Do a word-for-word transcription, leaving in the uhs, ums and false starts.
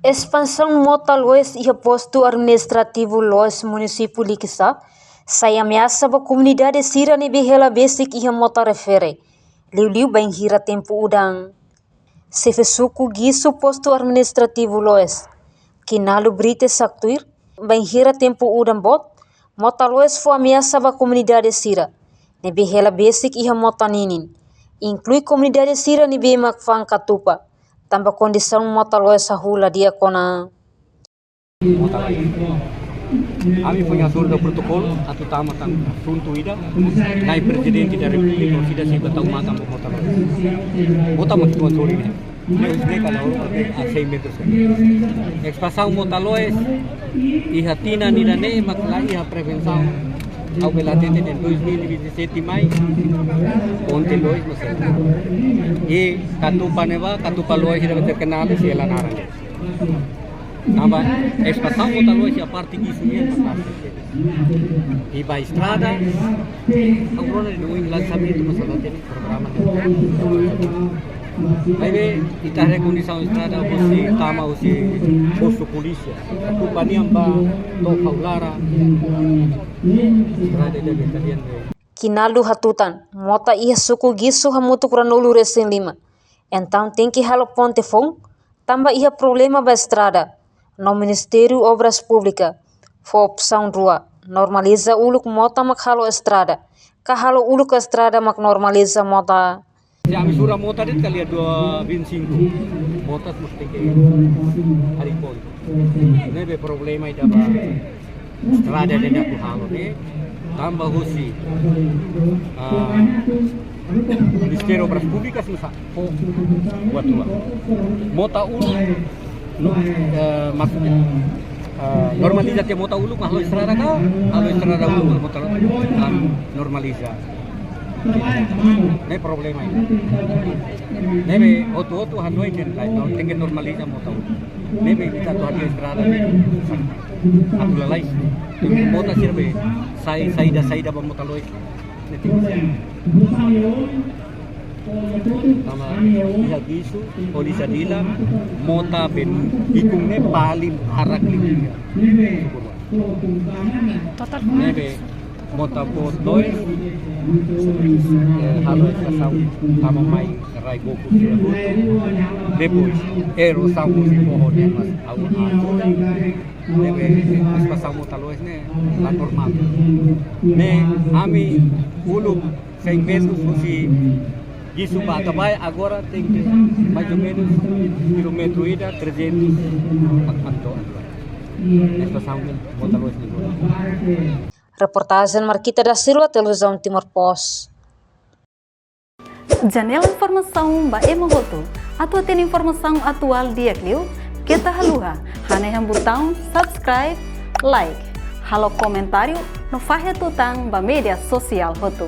Espansaun mota loes iha postu administrativu Loes, munisípiu Likisá, sai ameasa ba komunidade sira ne'ebé hela besik iha mota refere, liuliu bainhira tempu udan. Xefe suku Gisu postu administrativu Loes, Kinaldo Brites haktuir, bainhira tempu udan boot, mota loes fó ameasa ba komunidade sira ne'ebé hela besik iha mota ninin, inklui komunidade sira ne'ebé mak fa'an katupa, tanba kondisaun mota loes hahú la di'ak ona. Mota loes. Ami foin ajuda protokolu atu tama tan asuntu ida, Na'i Prezidente da Repúblika, orsida sei bá tau matan ba mota loes. Mota mak tuan sori ne'e. Ne'e, ne'e kala a seis metros. Espansaun mota loes iha tinan ida-ne'e mak la iha prevensaun. Ha'u bele hatete dehan dois mil e vinte e sete mai, ontem dois, mas e katupa ne'ebá, katupa loes ida terkenal, sei hela naran. Tanba espansaun mota loes iha parte Gisu nian mak la aseita. I ba estrada, ha'u rona dehan ohin lansamentu, mas la hatene programa ne'e. Maibé ita haree kondisaun estrada, husi tama husi postu polísia, katupa nian bá to'o Faulara, estrada ida be tadian be. Kinaldo hatutan, mota iha suku Gisu hamutuk ruanulu-resin-lima. Entaun tenke halo ponte foun, tanba iha problema ba estrada. No Ministériu Obras Públikas fó opsaun rua, normaliza uluk mota mak halo estrada, ka halo uluk estrada mak normaliza mota. Se ami sura mota de'it kala iha dua vinte e cinco, mota mós tenke harii ponte. Ne'ebé problema ida ba estrada ida-ne'e atu halo ne'e, tanba husi, ah, Ministériu Obras Públikas mós fó buat rua. Mota uluk, no, eh, maksudnya, eh, normaliza tiha mota uluk, halo estrada ka, halo estrada uluk, mota, ah, normaliza. Ne'e problema ida. Ne'ebé hotu-hotu hanoin dehan lae, no, tenke normaliza mota uluk. Ne'ebé ita atu harii estrada ne'e, atu lalais. Mota sira be sai, saida, saida ba mota loes. Ne'e tenke sai. Tanba iha Gisu, polísia dila, mota be ikun ne'e paling barak liu. Total. Ne'ebé mota boot loes, eh, halo espansaun tama mai rai boku sira hotu. Depois, erosaun husi foho ne'e mós ha'u ajuda. Ne'ebé espansaun mota loes ne'e la normál. Ne'e ami uluk cem metros husi Gisu ba Atabae, agora tenke mais ou menos kilómetru ida trezentos mak atu agora. Espansaun mota loes ne'e agora. Reportajen Marquita da Silva, Televizaun Timor Post. Janela informasaun ba ema hotu. Atu hatene informasaun atuál di'ak liu, keta haluha hanehan butaun subscribe, like, halo komentáriu no fahe tutan ba média sosiál hotu.